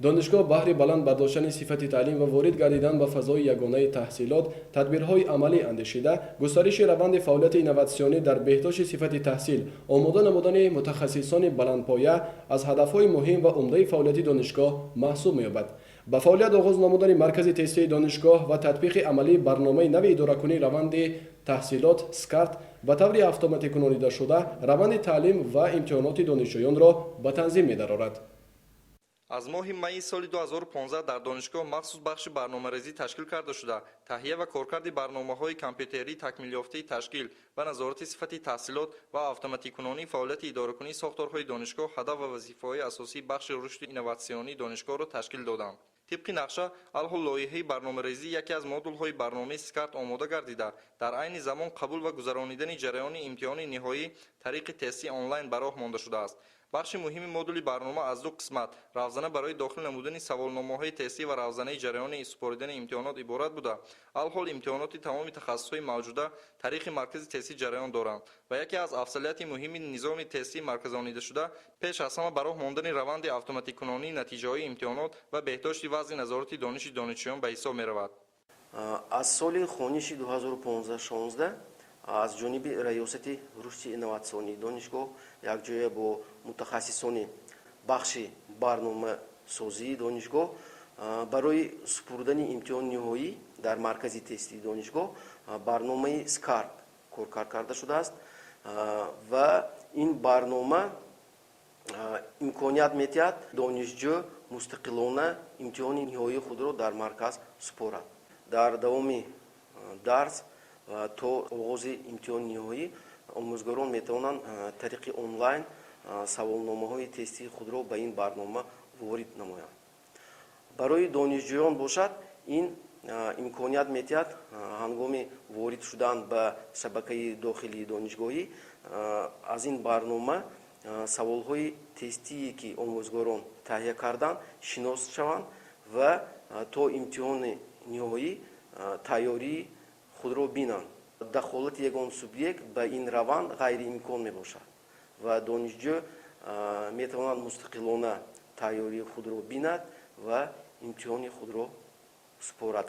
Донишгоҳ баҳри баланд бардоштани сифати таълим ва ворид гардидан ба фазои ягонаи таҳсилот тадбирҳои амалӣ андешида, густариши раванди фаъолияти инноватсионӣ дар беҳдошти сифати таҳсил, омода намудани мутахассисони баландпоя аз ҳадафҳои муҳим ва умдаи фаъолияти донишгоҳ маҳсуб меёбад. Ба фаъолият оғоз намудани маркази тестии донишгоҳ ва татбиқи амалии барномаи нави идоракунии раванди таҳсилот СКАРТ ба таври автоматикунонидашуда раванди таълим ва имтиҳоноти донишҷӯёнро ба танзим медарорад. Аз моҳи майи соли 2015 дар донишгоҳ махсус бахши барномарезӣ ташкил карда шуда, таҳия ва коркарди барномаҳои компютерии такмилёфтаи ташкил ва назорати сифати таҳсилот ва автоматикунонии фаъолияти идоракунии сохторҳои донишгоҳ ҳадаф ва вазифаҳои асосии бахши рушди инноватсионии донишгоҳро ташкил доданд. Тибқи нақша, алҳол лоиҳаи барномарезӣ яке аз модулҳои барномаи СКАРТ омода гардида, дар айни замон қабул ва гузаронидани ҷараёни имтиҳони ниҳоӣ тариқи тестӣ онлайн ба роҳ монда шудааст. Бахши муҳими модули барнома аз ду қисмат, равзана барои дохил намудани саволномаҳои тестӣ ва равзанаи ҷараёни супоридани имтиҳонот иборат буда, алҳол имтиҳоноти тамоми тахассусҳои мавҷуда тариқи маркази тестӣ ҷараён доранд ва яке аз афзалияти муҳими низоми тестӣ марказонидашуда пеш аз ҳама ба роҳ мондани раванди автоматикунонии натиҷаҳои имтиҳонот ва беҳдошти вазъи назорати дониши донишҷӯён ба ҳисоб меравад. Аз соли хониши 2015-16 аз ҷониби Раёсати рушди инноватсионии донишгоҳ якҷоя бо мутахассисони бахши барномасозии донишгоҳ барои супурдани имтиҳони ниҳоӣ дар маркази тестии донишгоҳ барномаи СКАРТ коркард карда шудааст ва ин барнома имконият медиҳад донишҷӯ мустақилона имтиҳони ниҳоии худро дар марказ супорад. Дар давоми дарс то оғози имтиҳони ниҳоӣ омӯзгорон метавонанд тариқи онлайн саволномаҳои тестии худро ба ин барнома ворид намоянд. Барои донишҷӯён бошад, ин имконият медиҳад ҳангоми ворид шудан ба шабакаи дохилии донишгоҳӣ аз ин барнома саволҳои тестие, ки омӯзгорон таҳия карданд, шинос шаванд ва то имтиҳони ниҳоӣ тайёрии худро бинанд. Дахолати ягон субъект ба ин раванд ғайриимкон мебошад ва донишҷӯ метавонад мустақилона тайёрии худро бинад ва имтиҳони худро супорад.